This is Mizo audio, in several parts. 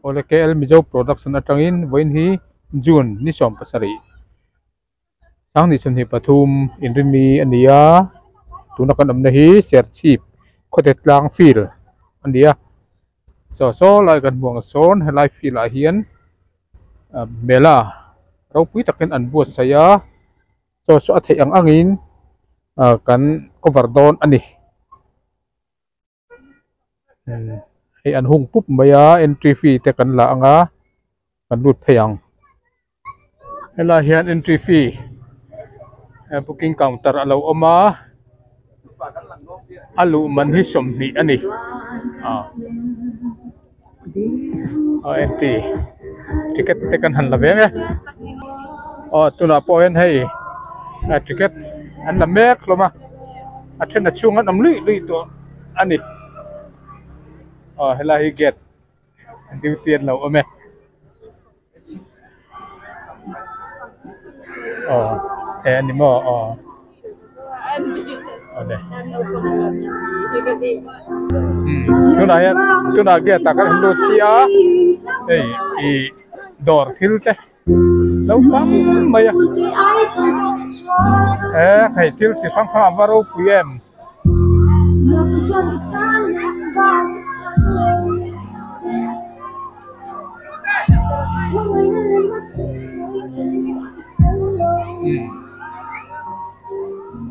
Awle KL Mizo Production atangin vawiin hi June ni 17 Sanghnih 23 inrinni a ni a, tuna kan awmna hi Serchhip khawte tlang field a ni a, saw saw lai kan hmuh ang sawn helai field ah hian mela ropui takin an buatsaih a. Chaw chu a theih ang angin ah kan cover dawn a ni. Hei an hung pup mai a entry fee te kan la ang a kan lut phei ang. Helai hian entry fee booking counter a lo awm a a luh man hi 20 a ni ah entry ticket te kan han la ve ang e aw tunah pawh hian hei ticket an la mek hlawm a a then a chhung an awm luih luih tawh a ni aw helai hi gate duty an lo awm e aw he a ni maw aw awle tunah hian tunah gate ah khan an lut chiah a hei ih dawr thil te lo tam mai a he hei thil chi hrang hrang a va ropui em.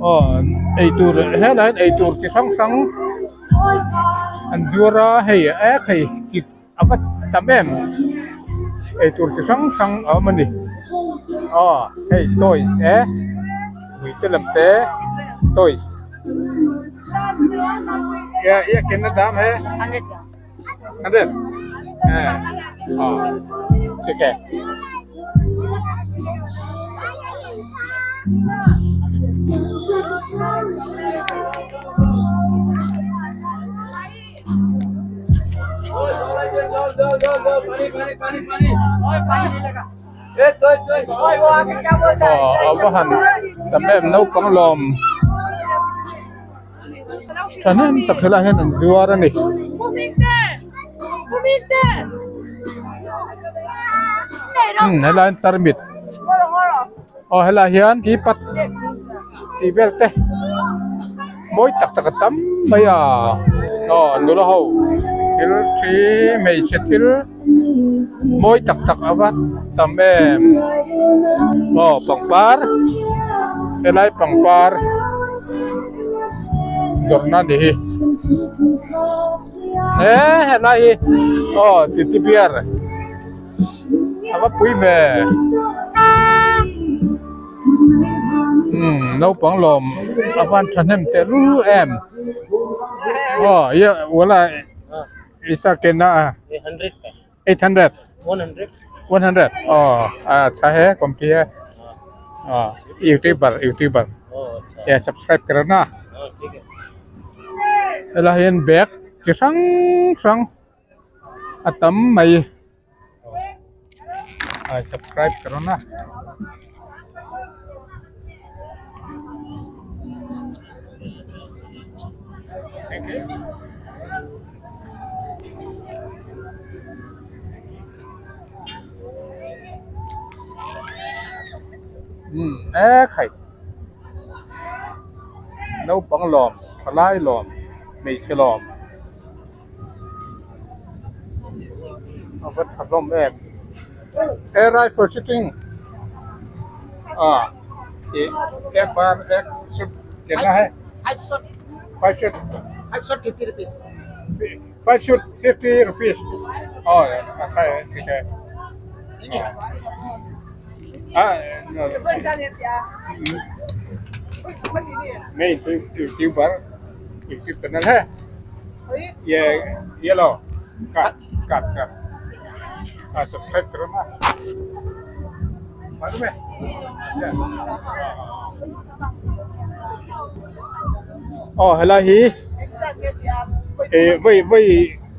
Aw eitur helai hian eitur chi hrang hrang an zuar a hei ek hei chi a va tam em eitur chi hrang hrang a awm a ni aw hei toys e ui te lam te toys ye ye kitna dam hai hundred aw thik hai. Aw a va han tam em naupang lawm thahnem tak helaiah hian an zuar a ni. Umm helai hian tarmit aw helaiah hian keypad tih vel te mawi tak tak a tam mai a aw nula ho thil thi hmeichhe thil mawi tak tak a va tam em aw pangpar helai pangpar zawrhna a ni hi he helai hi aw titi bear a va pui ve. Umm naupang lawm a van thahnem teh lul em aw ye wala isa kena a 800 100 aw acha he kompi he aw youtuber youtuber ye subscribe karo na helai hian bag chi hrang hrang a tam mai. Subscribe करो ना thank you um e khai naupang lawm thalai lawm hmeichhe lawm. A va tha hlawm em he rifle shooting ah ih ek bar ek shoot kenna hai five shoot Five shot 50 rupees. Five shoot 50 rupees oh अच्छा है ठीक है हाँ नहीं तो YouTuber YouTube channel है ये ये लो काट काट काट हाँ सब्सक्राइब करो ना मालूम है oh helai hi eh vai vai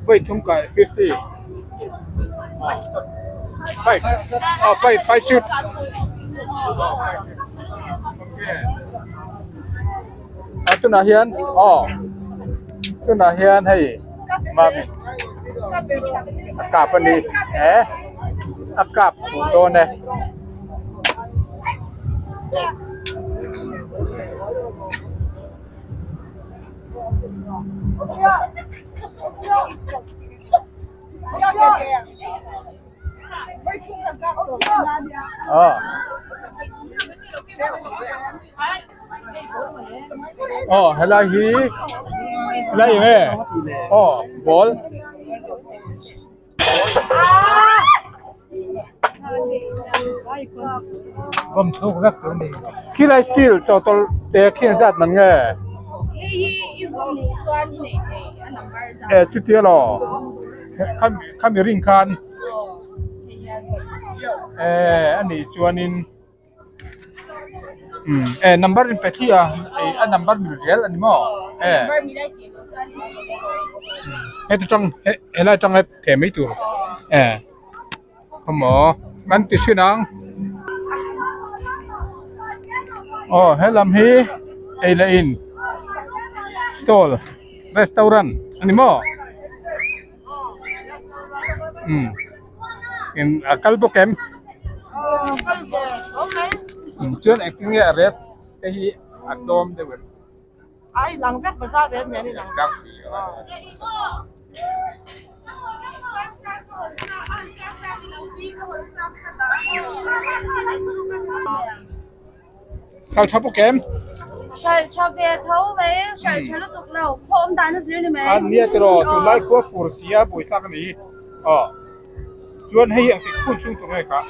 vai thum kai 50 five oh five five shoot okay a tunah hian aw tunah hian hei mami. A kap a ni e a kap fuh dawn e. Aw helai hi helai eng nge aw ball khilai steel chawhtawlh te khi an zat man nge e chutia law khami ring khan e anih chuanin. Umm e number in pe thli a ih a number mil zel a ni maw e heti tang helai tang he theh mai tur e khawmaw kan ti hrin ang aw helam hi ei leh in stall restaurant a ni maw umm. In a kal bawk em? Chuan engtin nge a ret te hi a tlawm deuh em? A inang vek bazar ret nen inang. Hral tha bawk em? Hral tha ve tho mai, hral tha lutuk lo, khaw awm dan a zir ni mai. A nia tiraw, tunlai khua fur si a buaithlak a ni. Aw, chuan hei hi engtik hun chhung tur nge kha?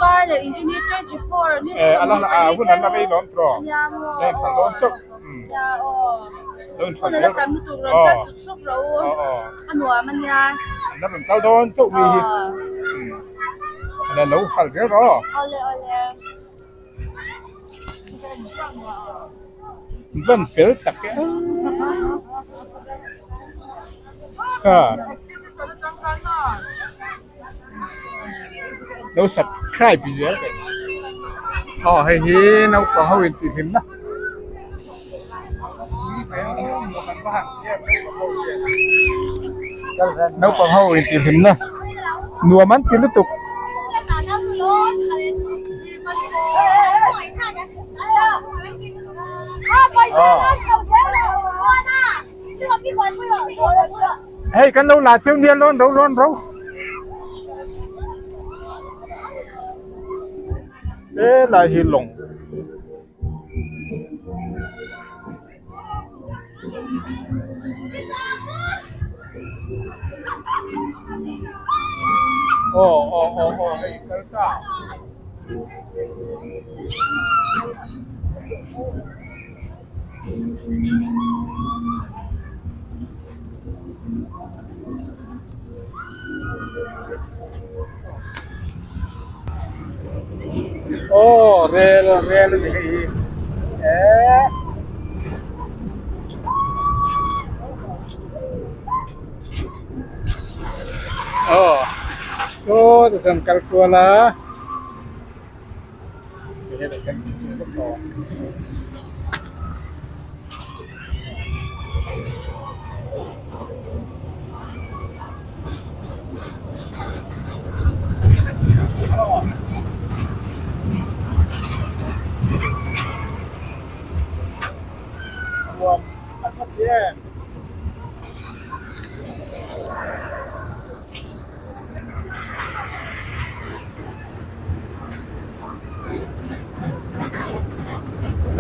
Kar leh engineer 24 ni Eh, ala a hun an la rei lawm tiraw? Nia maw. Lo inthlan dawn chauh. Nia aw. Lo inthlan Hun ala tam lutuk rawn kal sup sup rawh u. Aw aw. A nuam a nia. An la rawn kal dawn chauh mi hi. Ala lo hal zel rawh. Awle awle. Van fel tak e a lo subscribe zel teh aw hei hi naupang ho in tih hlim na naupang ho in tih hlim na nuam an ti lutuk. Hei kan lo la cheu nia lawn ro lawn ro. Helai hi lawng. Aw aw aw aw hei kal ta. Aw rel rel a ni hei hi eh aw saw ti chuan kal kual a.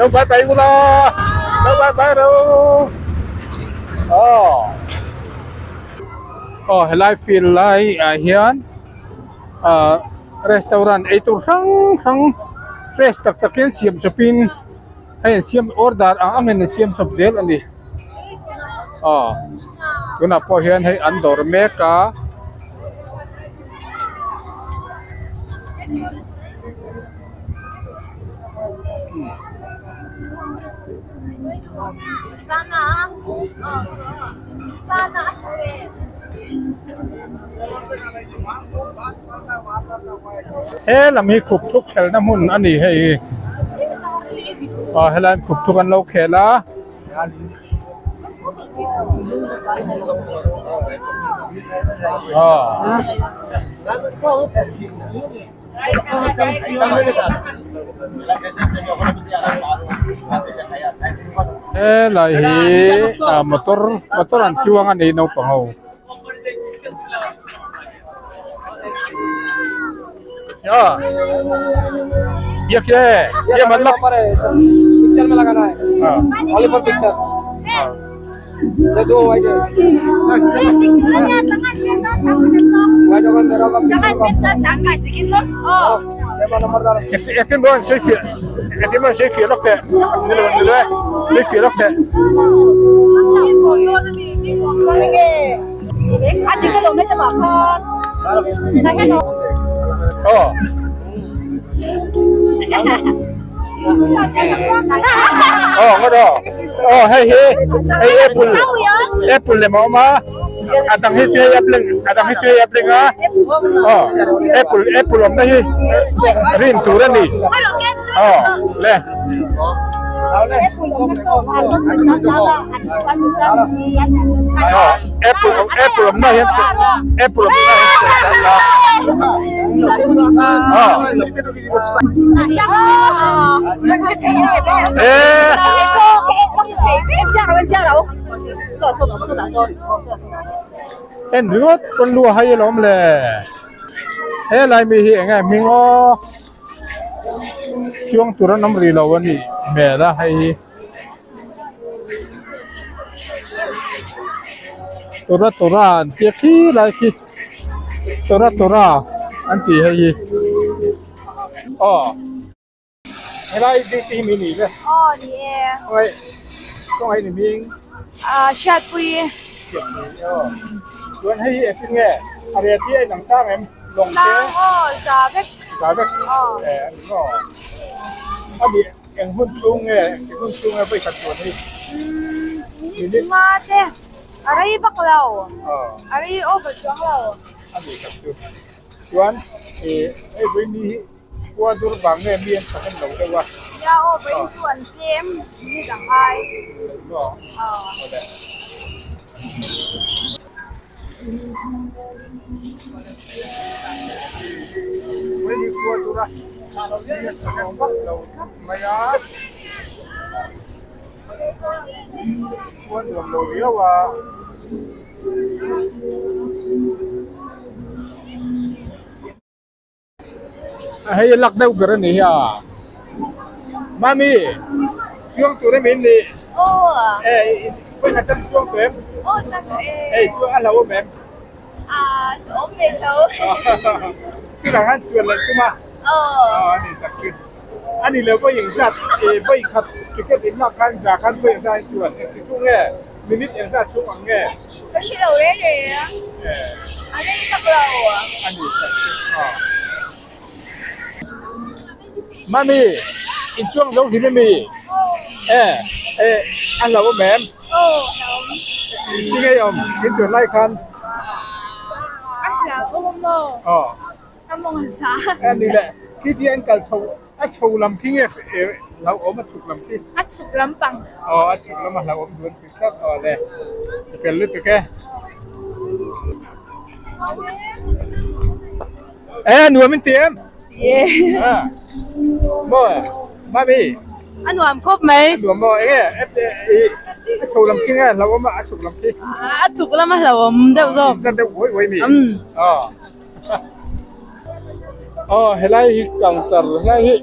Lo bye bye ula lo bye bye ro aw aw helai field lai ah hian ah restaurant eitur hrang hrang fresh tak tak hian siam chawpin hei an siam order ang angin an siam chawp zel a ni aw tunah pawh hian hei an dawr mek a. He lam hi khup thuk khelna hmun a ni hei aw helai khup thuk an lo khel a. Helai hi ah motor motor an chuang a ni naupang ho. ये क्या है ये मतलब पिक्चर में लगाना है Hollywood picture ये दो वाइट है वाइट होगा मेरा एक दिन से एक दिन से फिर लगते से फिर लगते Ờ. Ờ, ngon rồi. Ờ, hay hi. Hay apple. Apple le mà mà. À thằng hi chơi apple, à thằng hi chơi apple á. Ờ, apple apple om đây hi. Rin tu ra ni. Ờ, le. Ờ, apple apple om đây apple om đây. Ờ. Ê. En ringawt pawn lu a hai alawm le. Helai mi hi eng nge hming aw chuang tur an awm rih lo a nih hmel a hei hi. Tora tora an tia khi lai khi tora tora an tih hei hi aw. Helai duty hi mi ni le. Aw ni e. Khawngaih khawngaih ni hming. Ah Hriatpui. Hriatpui aw. Chuan hei hi engtin nge a rel hi a inang tang em? Lawng te. Tlang aw za vek. Za vek. Aw. E a ni maw? A nih eng hun chhung nge engtik hun chhung nge vawikhat chuan hi? Umm minute nga te a rei vak lo. Aw. A rei over chuang lo. A nih tak chu. Chuan ih hei vawiin hi Khua dur vang nge mi an thahnem lo deuh a. Nia aw vawiin chu an tlem ni dang ai. Aw. Vawiin hi khua dur a mi an thahnem vak lo tlat mai a. Khua nuam lo riau a. Hei a lak deuh ber a ni hi a mami chuang tur em in ni e vawikhat em chuang tur em hei chuang a hlo awm em chutah khan chuan leh tum a a ni tak chu a ni lo vawi engzat vawikhat ticket in lak khan zah khan vawi engzat in chuan engti chhung nge minute engzat chhung ang nge. Ka hre lo reng reng a, a rei tak lo. A ni tak chu a. Mami, in chuang zo hlim emi? E, e, a hlo awm em? Aw, a hlo awm. Ti ngei awm, in chuan lai khan. A hlo awm maw? Aw. Ka mawng a za. A ni le, khi tia in kal chho A chho lam khi nge hlauhawm a chhuk lam khi? A chhuk lam pang. Aw a chhuk lam a hlauhawm duan tih tlat aw le. Ka fel lutuk e. E a nuam in ti em? Ti e. A maw mami? A nuam khawp mai. A nuam maw enge a chho lam khi nge hlauhawm a chhuk lam khi? A chhuk lam a hlauhawm deuh zawk. Zan deuh uai uai mi? Aw. Aw helai hi counter helai hi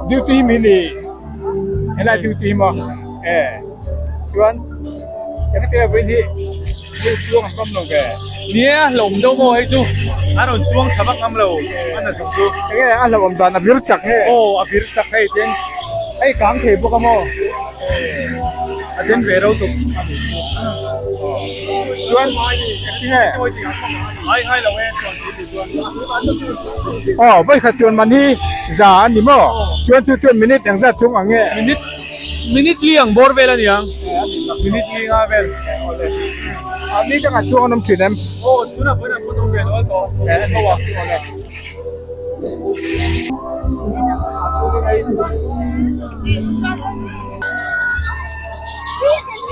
duty mi ni helai duty hi maw e chuan engati nge vawiin hi mi chuang an awm lo ve. Nia a hlauhawm deuh maw hei chu a rawn chuang tha vak ngam lo a na zawng chu. Enge a hlauhawm dan a vir chak nge? Aw a vir chak hei ten hei kang thei bawk a maw a den ve reuh tuk. Chuan engtinge? Aw vawikhat chuan man hi za a ni maw? Chuan chu chuan minute engzat chhung ang nge? Minute minute li ang bawr vel a niang minute li nga vel. A ni dangah chuang an awm thin em? Aw tunah pawhin an pawt awm ve lo a tawh. Awle.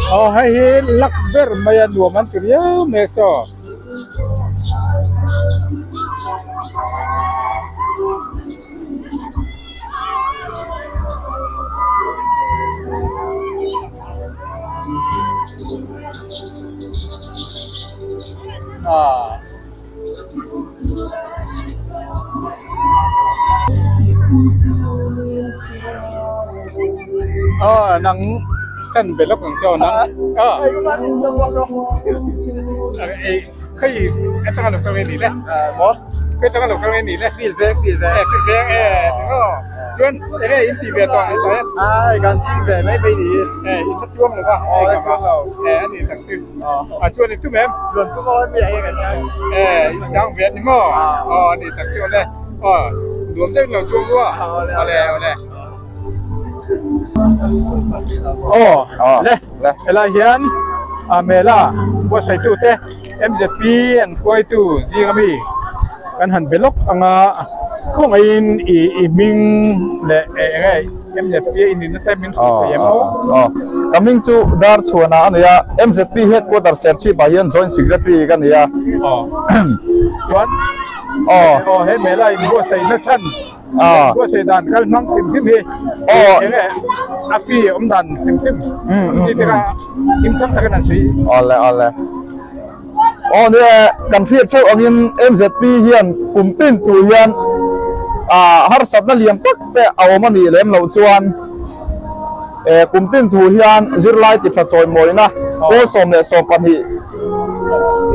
Aw hei hi lak ber mai a nuam an ti riau mai a saw. Aw nang kan be lawk ang che aw nang aw khawi atanga lo kal nge ni le maw khawi atanga lo kal nge ni le field veng field veng e field veng e aw chuan enge in tih ve tawh ang he ai kan ching ve mai mai ni e in la chuang lo va aw la chuang lo e ani tak chu a chuan in tum em chuan tum aw mi enge kan hian e in chang ve ani maw aw ani tak chu le aw nuam deuh in lo chuang rua awle awle aw le helai hian a mela buatsaih te M_Z_P an hruaitu zing ami kan han be lawk anga khawngaihin ih i hming leh eng nge M_Z_P a inrinna te min hrilh thei em aw? Aw ka hming chu Darchhuana a ni a M_Z_P headquarter Serchhip ah hian joint secretary ka ni a. Aw chuan aw aw he mela inbuatsaihna chhan Aw. Buatsaih dan kal hmang hrim hrim hi Aw. eng nge a fee awm dan hrim hrim chi te kha himchang takin an sawi. Awle awle. Aw nia kan hriat theuh angin MZP hian kum tin tur hian ah harsatna lian tak te a awm a nih lem loh chuan eh kum tin thu hian zirlai ti tha chawimawina pawl 12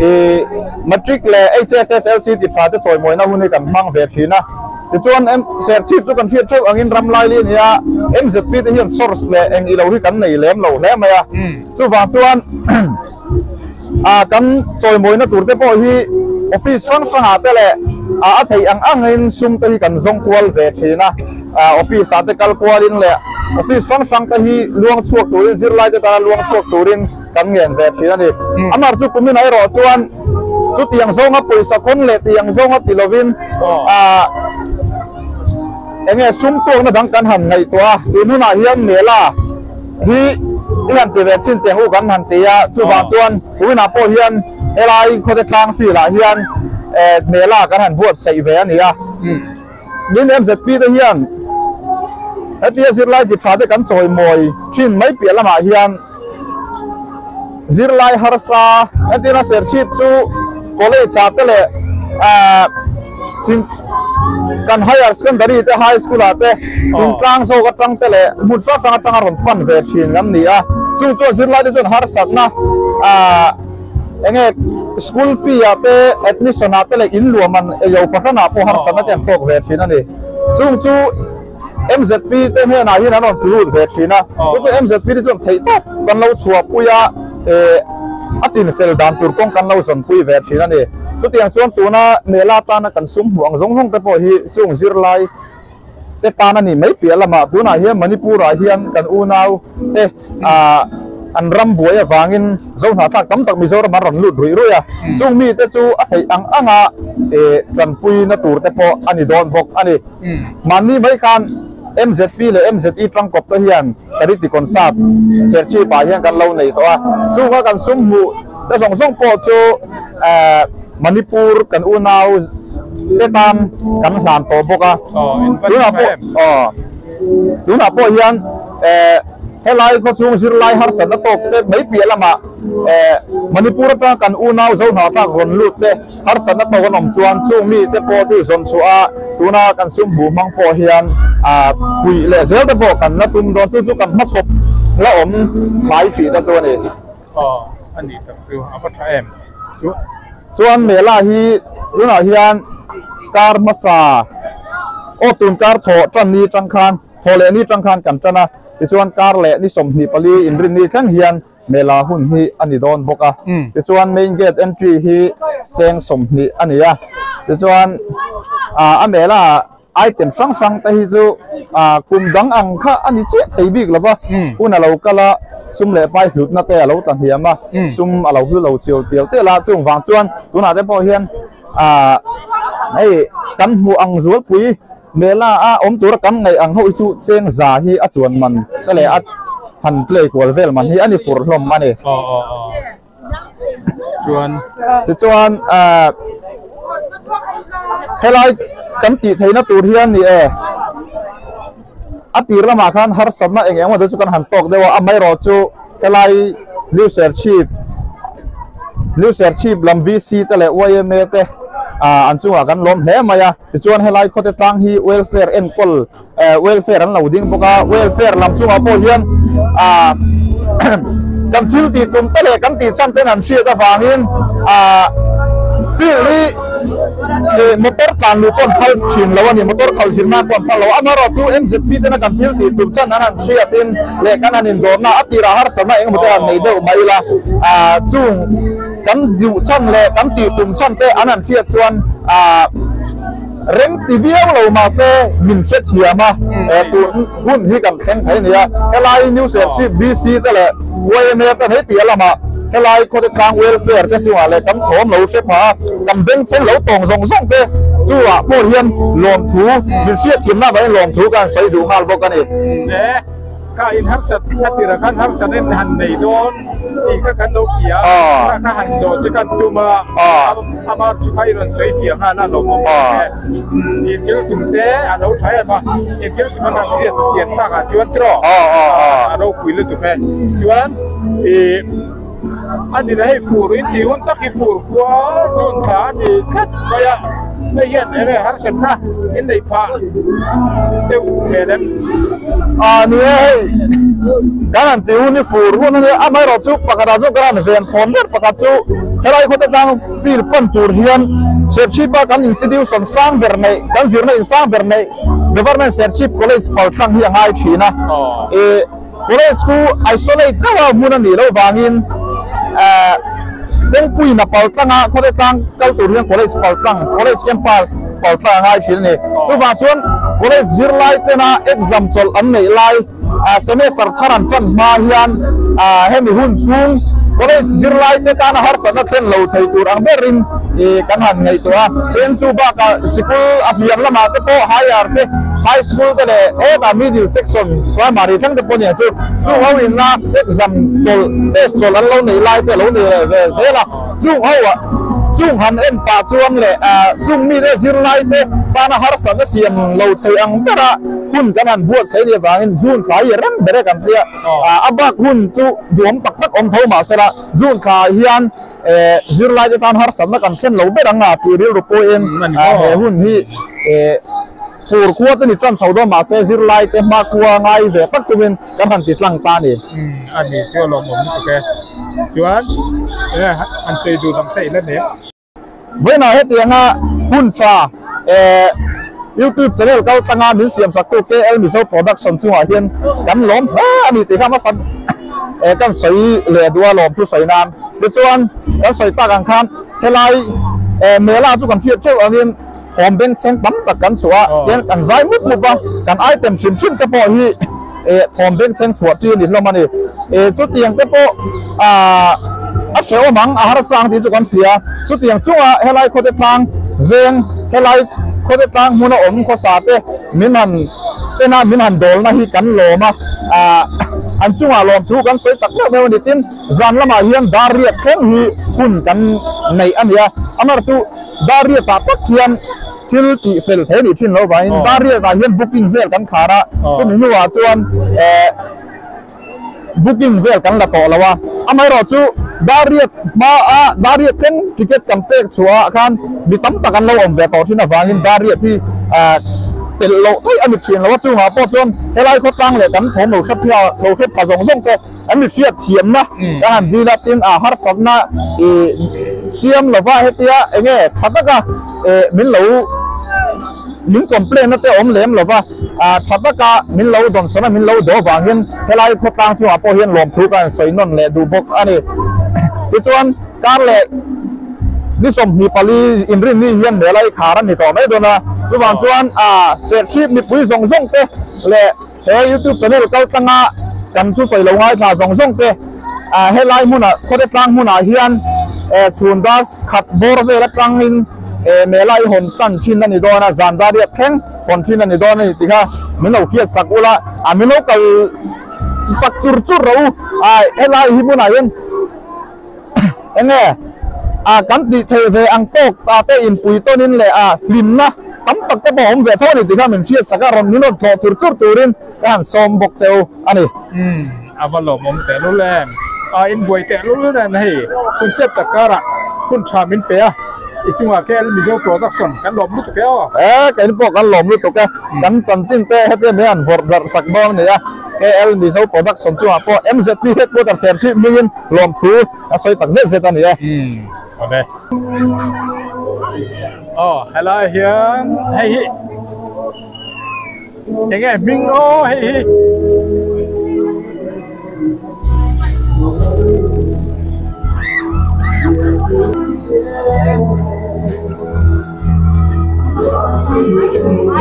ih matric leh HSSLC ti tha te chawimawina hun hi kan hmang ve thin a tichuan serchhip chu kan hriat theuh angin ram laili a ni a MZP te hian source leh eng ilo hi kan nei lem lo hle mai a chuvang chuan ah kan chawimawina tur te pawh hi office hrang hrangah te leh ah a theih ang angin sum te hi kan zawng kual ve thin a ah office ah te kal kualin leh office hrang hrang te hi luang chhuak turin zirlai te tana luang chhuak turin kan ngen ve thin a ni. Amar chu kumin ah erawh chuan chutiang zawnga pawisa khawn leh tiang zawnga ti lovin ah eng nge sum tuakna dang kan han ngaihtuah a tun hunah hian mela hi i han ti ve chin teh u kan han ti a chuvang chuan kuminah pawh hian helai khawte tlang field ah hian eh mela kan han buatsaih ve a ni a. Min MZP te hian hetia zirlai ti tha te kan chawimawi thin mai piah lamah hian zirlai harsa entirna serchhip chu college ah te leh ah thing kan higher secondary te high school ah te thingtlang zawk atang te leh hmun hrang hrang atanga rawn pan ve thin an ni a chung chuan zirlai te chuan harsatna ah Eng nge school fee ah te admission ah te leh in luam an eio fahran ah pawh harsatna te an tawk ve thin a ni. Chung chu MZP te hnenah hian an rawn tlu lut ve thin a. Chu chu MZP te chuan theih tawp kan lo chhuahpui a, eh a chin fel dan tur kawng kan lo zawnpui ve thin a ni. Chutiang chuan tuna mela atana kan sum hmuh ang zawng zawng te pawh hi chung zirlai te tan a ni mai piah lamah tunah hian Manipur ah hian kan unau te ah an ram buai avangin Zohnahthlak tam tak Mizoram an rawn lut ruih ruih a, chung mi te chu a theih ang anga eh tanpui na tur te pawh a ni dawn bawk a ni. Mahni mai khan MZP leh MZE tangkawp te hian Charity Concert Serchhip ah hian kan lo nei tawh a, chunga kan sum hmuh te zawng zawng pawh chu eh Manipur kan unau te tan kan hlan tawh bawk a, tunah pawh aw tunah pawh hian eh helai khawchhung zirlai harsatna tawk te mai piah lamah eh Manipur atanga kan unau Zohnahthlak rawn lut te harsatna tawk an awm chuan chung mi te pawh chu zawn chhuah a tuna kan sum hmuh hmang pawh hian ah puih leh zel te pawh kan la tum dawn chu chu kan hmachhawp la awm hnai hrih te chu a ni. Aw a ni tak chu a va tha em chu. Chuan Mela hi tunah hian kar hmasa aw tun kar thawh tan ni tang khan thawh leh ni tang khan kan tan a tichuan kar leh ni 24 inrin ni thleng hian Mela hun hi a ni dawn bawk a tichuan main gate entry hi cheng 20 a ni a tichuan a Mela Item hrang hrang te hi chu kum dang ang kha a ni chiah thei bik lo va, hun a lo kal a, sum leh pai hlutna te a lo tla hniam a, sum a lo hlu lo chiau tial tial a, chung vang chuan tunah te pawh hian hei kan hmuh ang zualpui mela a awm tura kan ngaih ang ho hi chu cheng za hi a chuan man te leh a. han play kual vel man hi a ni fur hlawm a ni. Tichuan ahh helai kan tih theihna tur hian ni e a tir lamah khan harsatna eng eng emaw te chu kan han tawk deuh a amaherawh chu helai New Serchhip New Serchhip lam VC te leh YMA te ah an chungah kan lawm hle mai a tichuan helai khawte tlang hi welfare enkawl eh welfare an lo ding bawk a welfare lam chungah pawh hian ah kan thil tih tum te leh kan tih chhan ten an hriat avangin ah field hi eh motor tlan luh pawh an phal thin lo a ni motor khalh zir nan pawh an phal lo a amaherawh chu mzp tena kan thil tih tum chan an han hriatin leh kan han indawrna a tirah harsatna engemaw te han nei deuh mai ila ah chung kan duh chhan leh kan tih tum chhan te an han hriat chuan ah. Rem ti viau lo mahse min hrethiam a, tun hun hi kan thleng thei a ni a. Helai New Serchhip VC te leh YMA te hei piah lamah helai khawte tlang welfare te chungah leh kan thawm lo hre phah a, kan bengchheng lo tawng zawng zawng te chuah pawh hian lawmthu min hriatthiamna avangin lawmthu ka han sawi duh nghal bawk a ni. Ka in harsat a tirah khan harsat in han nei dawn tih kha kan lo hria a, kha kha han zawh che kan tum a, amah chu kha i rawn sawi fiah nghal a lawmawm em e. I thil tum te a lo tha em a, i thil tum an han hriat chian tak ah chuan tiraw a ropui lutuk e. Chuan i a ni la hei fur in tih hun tak hi fur khua chun thla a ni tlat mai a, hei hian enge harsat kha in neih phah deuh hmel em? A ni e hei kan han tih hun hi fur hun a nia amaherawh chu pakhatah chuan kan han ven thawn ber pakhat chu helai khawte tlang field pan tur hian Serchhip a kan institution sang ber neih kan zirna in sang ber neih Government Serchhip College paltlang hi a ngai thin a ih College chu isolate deuh a hmun a nih loh vangin eh kawngpuiin a pal tlang a, khawte tlang kal tur hian college pal tlang, college campus pal tlang a ngai thin a ni. Chuvang chuan college zirlai tena exam chawlh an neih lai ah semester thar an tan hma hian ah hemi hun chhung college zirlai te tana harsatna thlen lo thei tur ang berin ih kan han ngaihtuah a. Tin chu bakah sikul a hniam lamah te pawh higher te high school te leh hetah middle section primary thleng te pawh nia chu chung ho inna exam chawlh test chawlh an lo neih lai te a lo nei leh ve zel a chung ho ah chung han en pah chuan leh ah chung mite zirlai te tana harsatna siam lo thei ang bera hun kan han buatsaih nih avangin June thla hi rem ber e kan tia ah a bak hun chu duhawm tak tak awm tho mahsela June thla ah hian eh zirlai te tan harsatna kan thlen lo ber ang a tih rilru pawhin he hun hi eh fur khua te ni tan chho dawn mahse zirlai te hma khua ngai ve tak chungin kan han ti tlang ta a ni. A ni chu a lawmawm lutuk e. Chuan eh han sawi duh dang theih la nen. Vawiinah hetianga hun tha eh YouTube channel kal tanga min siam saktu KL Mizo Production chungah hian kan lawm hle a ni tih kha hmasa eh kan sawi leh duh a lawm thu sawi nan. Tichuan kan sawi tak ang khan helai eh mela chu kan hriat theuh angin thawm bengchheng tam tak kan chhuah a, tian kan zai mup mup a, kan item hrim hrim te pawh hi eh thawm bengchheng chhuah chi a ni hlawm a ni. Eh chutiang te pawh ah a hrehawm ang a harsa ang tih chu kan hria. Chutiang chunga helai khawte tlang veng helai khawte tlang hmuna awm khawsa te min han tena min han dawlna hi kan lawm a, ah an chungah lawmthu kan sawi tak meuh meuh a ni. Tin zan lamah hian dar riat thleng hi hun kan neih a ni a, amaherawhchu chu Dariatah tak hian thil tih fel thei a nih thin loh vangin Dariatah hian booking vel kan khar a, chumi hnuah chuan eh booking vel kan la tawh lo a. Amaherawh chu Dariat hmaa Dariat thleng ticket kan pek chhuah ah khan mi tam tak an lo awm ve tawh thin avangin Dariat hi eh telh loh theih a ni thin lo a, chungah pawh chuan helai khawtlang leh kan thawm lo hre phia lo hre pha zawng zawng te An mi hriat thiamna ka han dil a, tin a harsatna ih siam lova hetia enge tha taka eh min lo min complain na te awm lem lova ah tha taka min lo dawnsawn a min lo daw vang hian helai khawtlang chungah pawh hian lawmthu ka han sawi nawn leh duh bawk a ni. Tichuan kar leh ni 24 inrinni hian Melai khar a ni tawh mai dawn a, chuvang chuan ah Serchhip mipui zawng zawng te leh He YouTube channel kal tlanga kan thusawi lo ngaithla zawng zawng te ah helai hmunah khawte tlang hmunah hian eh chhun dar khat bawr vel atangin eh mela i hawn tan thin a ni dawn a zan dar riat thleng hawn thin a ni dawn a ni tih kha min lo hriat sak ula a min lo kal sak chur chur rawh u ah helai hi hmunah hian enge ah kan tih theih ve ang tawk ta te inpui tawnin leh ah hlimna tam tak te pawh a awm ve tho a ni tih kha min hriat sak a rawn min rawn tlawh chur chur turin ka han sawm bawk che u a ni. Umm a va lawmawm tehlul em? A inbuai tehlul nen hei hun chep tak karah hun tha min pe a, i chungah KL Mizo Production kan lawm lutuk e aw. E keini pawh kan lawm lutuk e, kan chanchin te hetia min han vawrh darh sak dawn a ni a, KL Mizo Production chungah pawh MZP Headquarter Serchhip hmingin lawmthu a sawi tak zet zet a ni e. Umm awle. Aw helai hian hei hi. Enge hming aw hei hi.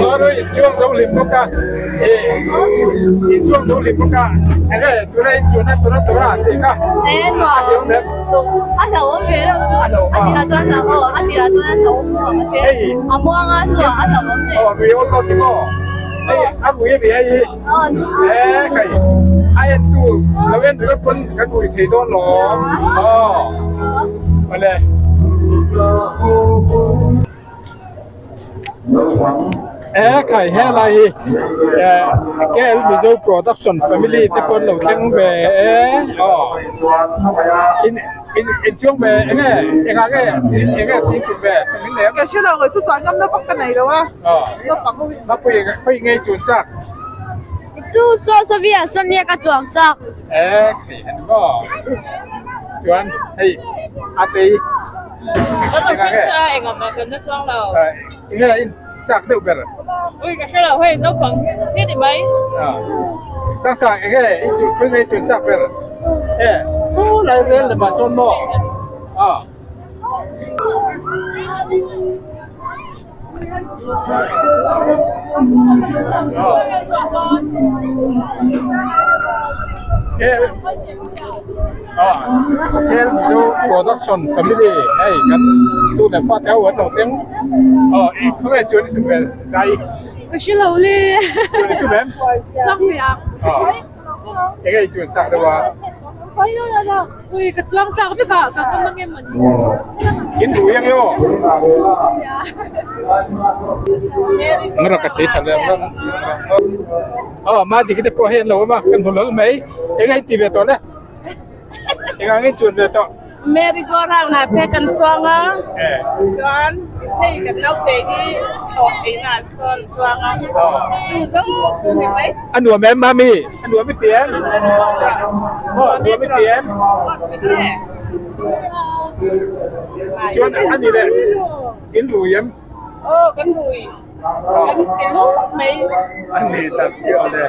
Maro in chuang zo lim bawk a e in chuang zo lim bawk a enge tuna in chuan a tura tura tih kha a chiang em a hlauhawm ve reuh chu a tirah chuan a aw a tirah chuan a hlauhawm nuam a se a muang a hnuah a hlauhawm leh aw rui awl lo ti maw hei a rui a ni hei hi e kai a en tu lo en ringawt pawn kan rui thei dawn lawm aw awle. E khai helai hi KL Mizo Production Family te pawh an lo thleng ve e aw in in in chuang ve enge engah nge enge tih tum ve min nei ang Ka hre lo chu chuan ngamna vak ka nei lo a naupang ho in Mapui khawi ngei chuan chak Chu saw saw vi ah sawn nia ka chuang chak E khai ani maw chuan hei a tei Kan awm hring chu a engah mah kan la chuang lo. Enge in chak deuh ber? Ui ka hre lo hei naupang hi ni mai. Sang sang enge in chu khawi ngei chuan chak ber? E saw lai rel lamah sawn maw? A. Hel chu production family hei kan tu leh fate ho an lo thleng aw i khawnge chuan i tum ve zai ka hre lo le chuan i tum em chuang ve ang enge i chuan chak deuh a ui ka chuang chak vek a ka kam ang em ani in rui ang e aw ngara ka sei tha leh ang aw ma dik te pawh hei an lo awm a kan hmu hlawl mai enge i ti ve tawh le eng ang i chuan ve tawh Merry go round ah te kan chuang a chuan hei kan naute hi thawh theihna ah sawn chuang a chu zawng chu ni mai. A nuam em mami? A nuam i ti em? Aw nuam i ti em? Chuan a ni leh in rui em? Aw kan rui kan ti lup mai. A ni tak chiah le.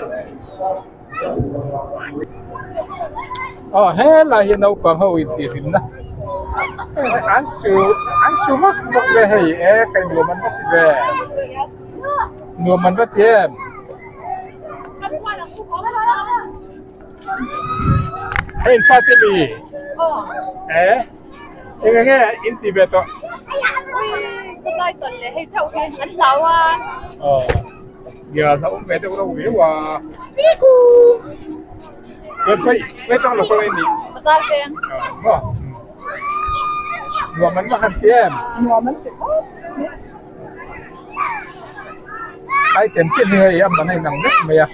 Aw helai hi naupang ho intihhlimna an su an su vak vak ve hei e kei nuam an va ti ve nuam an va ti em hei in fate mi e eng enge in ti ve tawh aw. Ia hla awm ve deuh reuh viau a. Chuan khawi khawi tang lo kawlh a nih. Bazar veng. Maw. Nuam an va han ti em. Nuam an ti khawp. Item chin hi hei a man a inang vek mai a.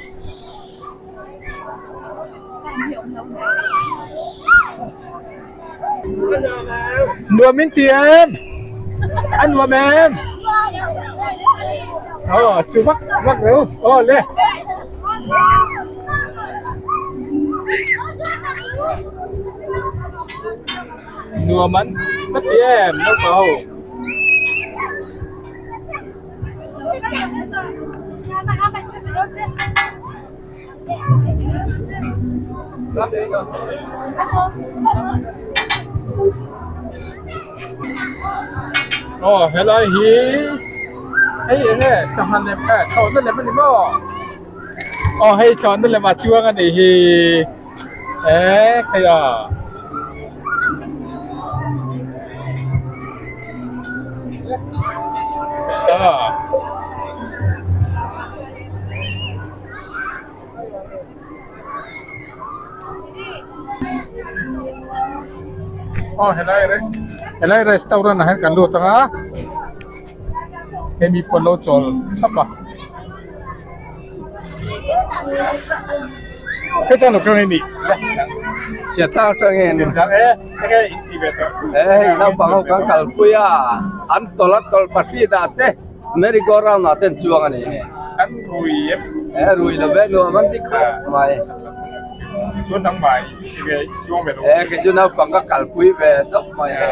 Nuam in ti em? A nuam em? Aw su vak vak reuh aw le. Nuam an ka ti em naupang ho. Aw helai hi hei enge sangha lem eh thlawhna lem a ni maw aw hei thlawhna lem ah chuang a nih hi eh hei a. Aw helai helai restaurant ah hian kan lut ang a hemi pawh an lo chawl thap a heta lo kal ani Siatlang atangin Siatlang e enge in ti ve tawh e hei naupang ho kan kalpui a an tawlh a tawlh pahnih dah te merry go round ah te an chuang a ni an rui em e rui lo ve nuam an ti khawp mai chuan nangmah enge i chuang ve lo e kei chu naupang ka kalpui ve tawp mai a.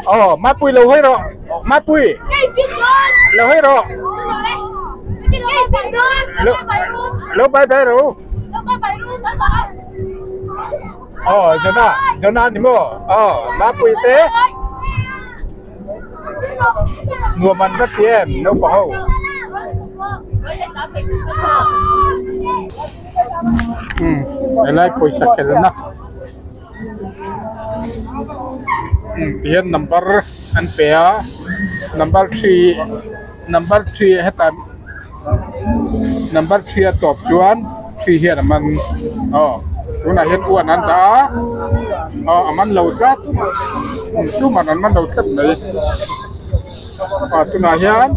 Ờ, Mapui lâu hết rồi. Mapui. Lâu hết rồi. Lâu lâu bye bye rồi. Ờ, Jonah, Jonah ni mo. Ờ, Mapui te. Nuam an va ti em, naupang ho. Um, helai pawisa khelna. Um, tihian number an pe a, number three number three hetah number three a tawp chuan three hian a man aw tunah hian uan an dah a aw a man lo tlat tuman an man lo tlat mai aw tunah hian.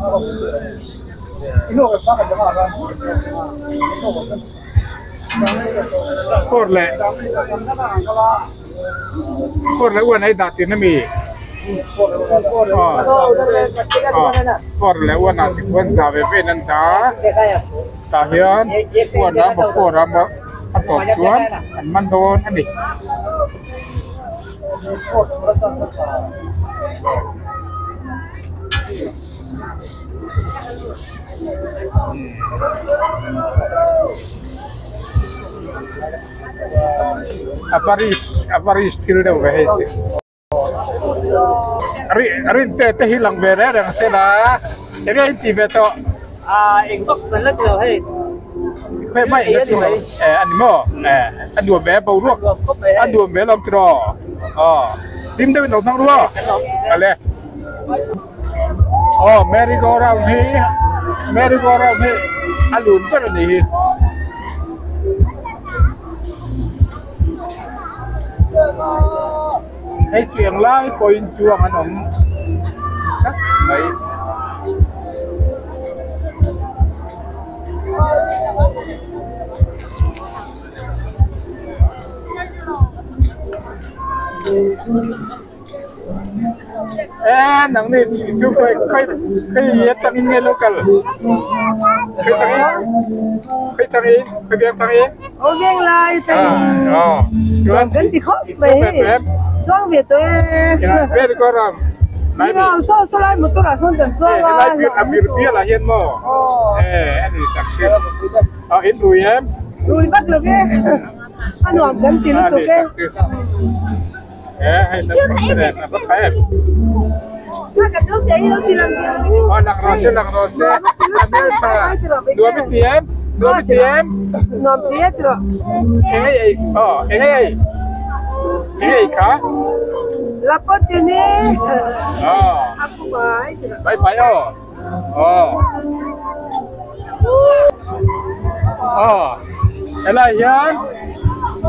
Four leh four leh one a i dah tir ami four leh one ah te khuan za ve ve in an dah a tah hian one a maw four a maw a tawp chuan an man dawn a ni. A varis a varis thil deuh ve hei chu ri rinte te hi lang ve reng reng se la enge in tih ve tawh eng vak kan la ti lo hei khawi mai la ti lo eh a ni maw eh a nuam ve a boruak a nuam ve alawm tiraw aw hlim deuhin lo hmang rua ale. Aw merry go round hi merry go round hi a lun ber a ni hi. Hei chu eng lai pawhin chuang an awm tlat mai. E nang ni chu khawi khawi khawi atangin nge lo kal khawi tangin khawi tangin khawi veng tangin Aw veng lai tangin aw nuam kan ti khawp mai hei chuang ve tawh e very good ram ni lo saw saw lai motor ah sawn kan chuang a helai a bir bial ah hian maw e ani tak chu aw in rui em rui vak lo ve a nuam kan ti lutuk e. Helai hian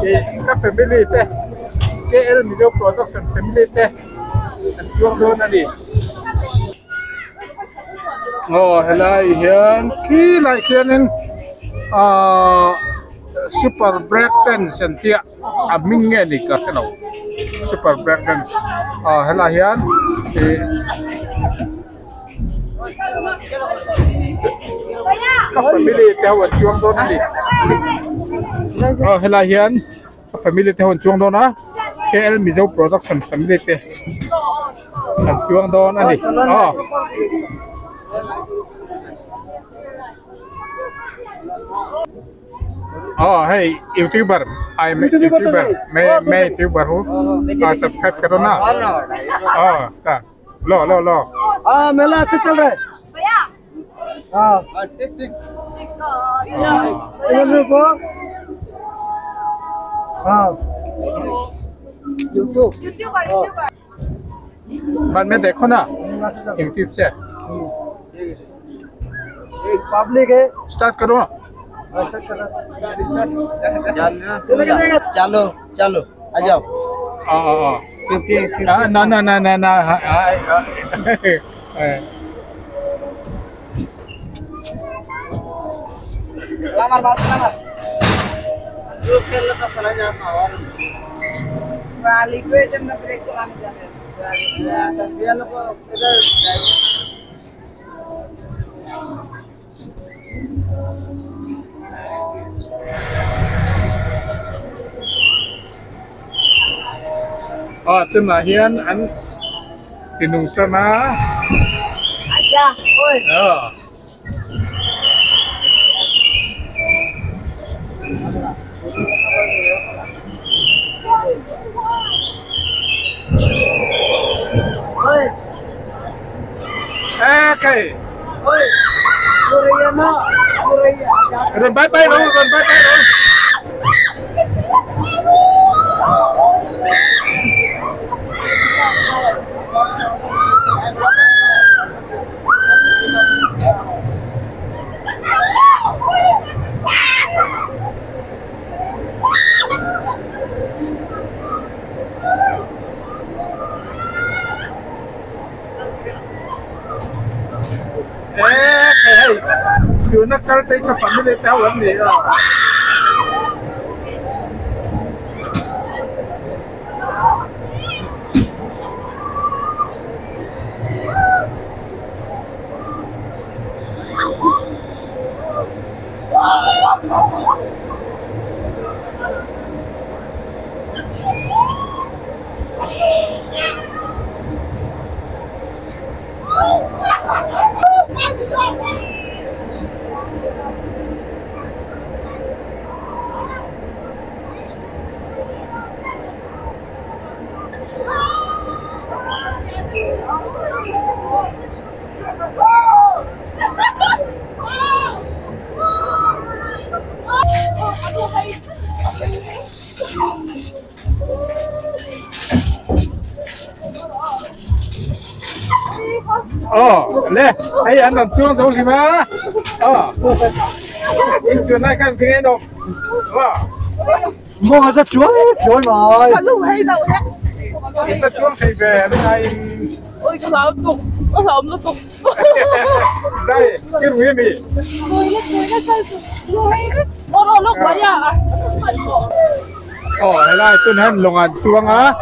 ih ka family te K_L Mizo production family te an chuang dawn a ni. Aw helai hian khi lai khianin ahh super break dance an tia a hming nge ni ka hrelo super break dance ah helai hian ih. Ka family te ho an chuang dawn a ni aw helai hian ka family te ho an chuang dawn a K_L Mizo production family te an chuang dawn a ni aw. Aw hei youtuber I am youtuber मैं youtuber हूँ subscribe करो ना aw. लो लो लो हाँ मेला अच्छा चल रहा है भैया हाँ ठीक ठीक रुको हाँ YouTube YouTuber YouTuber बाद में देखो ना यूट्यूब से पब्लिक है स्टार्ट करो। चलो चलो आ जाओ ना ना ना ना ना जो खेल तो चला जाता और वाली को जब ना ब्रेक चलाने जाते हैं भैया लोग इधर Tunah hian an tinung tana. Acha oi. Oi. Okay. Oi. Korea na. Korea. Run bye bye run bye bye run. Tuna kal te ka family te ho ni a. Oh, le, hey, anh làm chuông đâu gì mà? Anh chuông này cái kia đâu? Mua mà ra chuông, chuông mà. Lúc hay đâu hết. Ta chuông thì về lúc này. Ôi cái lão tục, cái lão nó tục. Đây, cái gì mi? Nó lúc mấy à? Ồ, hay là tuần hành lòng ăn chuông á.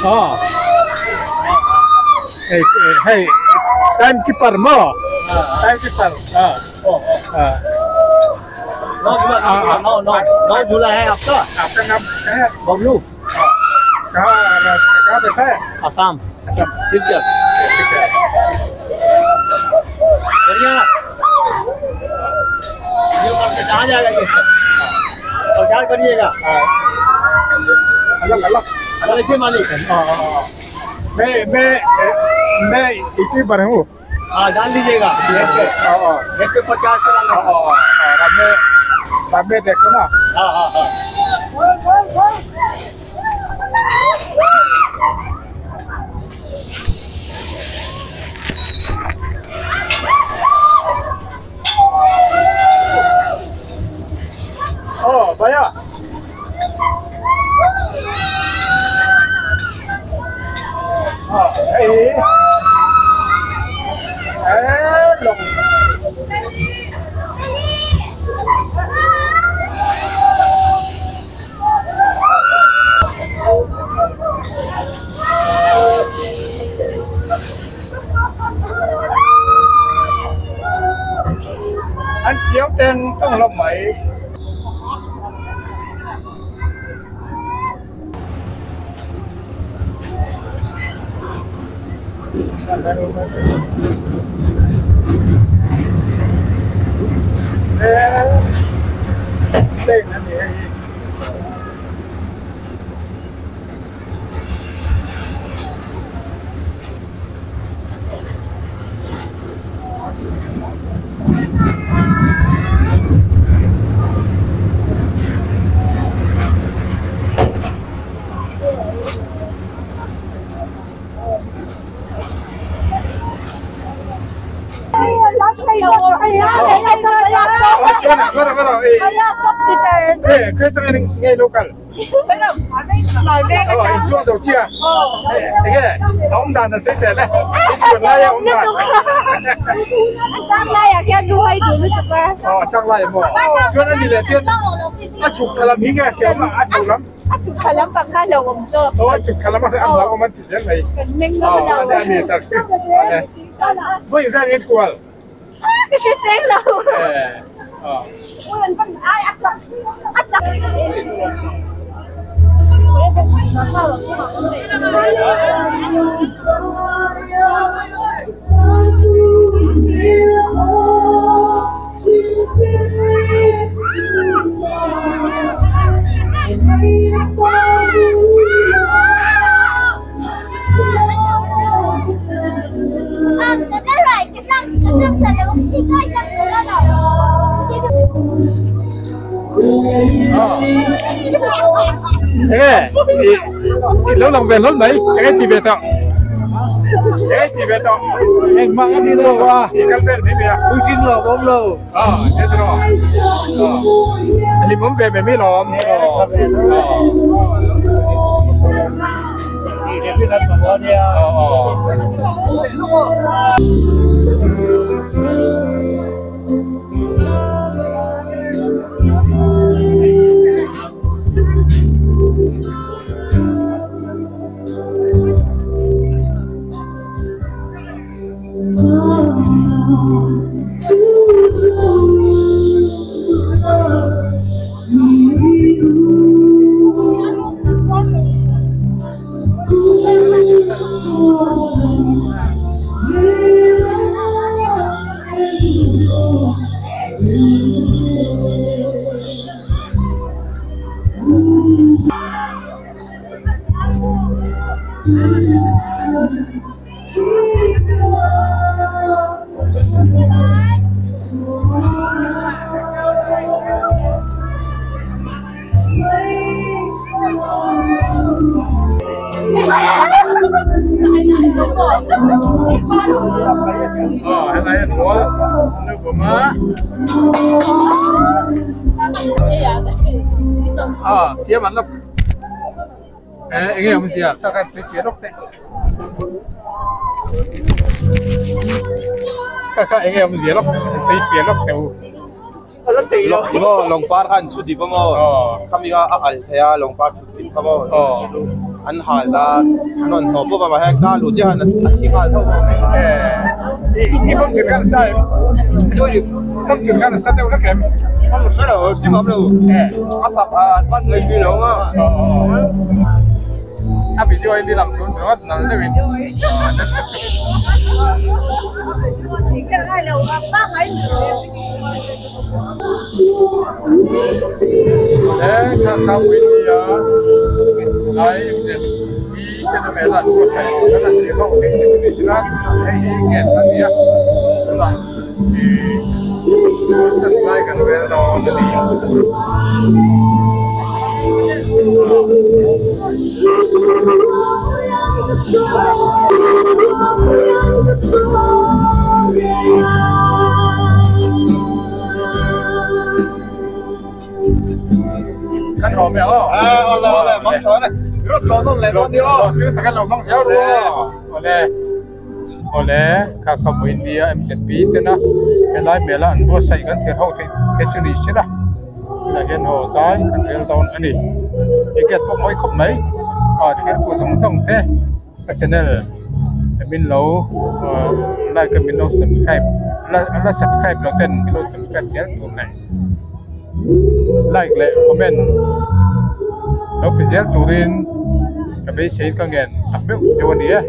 Ồ. Hey, hey, timekeeper mo. Timekeeper. No no no no झूला है आपका? आपका नाम क्या है? बबलू। कहाँ कहाँ बैठा है? असम सिलचर। बढ़िया कहाँ जाएगा ये? प्रचार करिएगा। अलग अलग अलग देखिए मालिक। मैं इतनी बार हूँ। हाँ डाल दीजिएगा। नेट पे प्रचार कराना। बाद में देखो ना। हाँ हाँ हाँ। Oh, भैया। हाँ, hey. Long. Anh chiếu tên trong lòng mày. Đây là gì? A chhuk thla lampang kha alo awm zawk. Aw a chhuk thla lam a alo awm an ti zel mai. Kan meng ngam lo. Aw a ni tak chu. Vawi zan in kual. Ka hre seng lo. Aw. A chak. Enge i lo lang ve hlawl mai enge ti ve tawh enge ti ve tawh engmah ka ti lo a i kal vel mai mai a puitling lo awm lo ah he tiraw ah hlim awm ve mai mai lawm Aw helai an hmu a an lo bawm a aw thiam an la eh enge awmzia tak a sawi fiah lawk teh kha kha enge awmzia lawk sawi fiah lawk teh u. Maw lawng par kha an chhut dip a maw khami kha a alh thei a lawng par chhut dip kha maw an hal ta an rawn hnawh bawk a mahse ka luh chiah khan a thi nghal tho bawk a pak a pan mai tui lo a. A video hi mi lang tun ringawt nal deuhin. Awle kha kha pui nia lai mi te na mela an buatsaih kan han thlir ho eng te chu ni sila hei hi gate a nia tunah ih chuan lai kan vel dawn a ni. Kan haw mai aw. Awle awle mang thaw le rawt tlawn nawn leh dawn nia aw. Thil tak an lo hmang zel ru aw. Awle awle kha kha vawiin nia MZP tena helai hmela an buatsaih kan thlir ho theih te chu ni sela tunah hian haw zai kan rel dawn a ni. Ticket pawh mawi khawp mai a thirtu zawng zawng te ka channel min lo like a min lo subscribe la subscribe lo ten min lo subscribe zel tur leh like leh comment lo pe zel turin ka beisei ka ngen tak meuh cheu a ni e.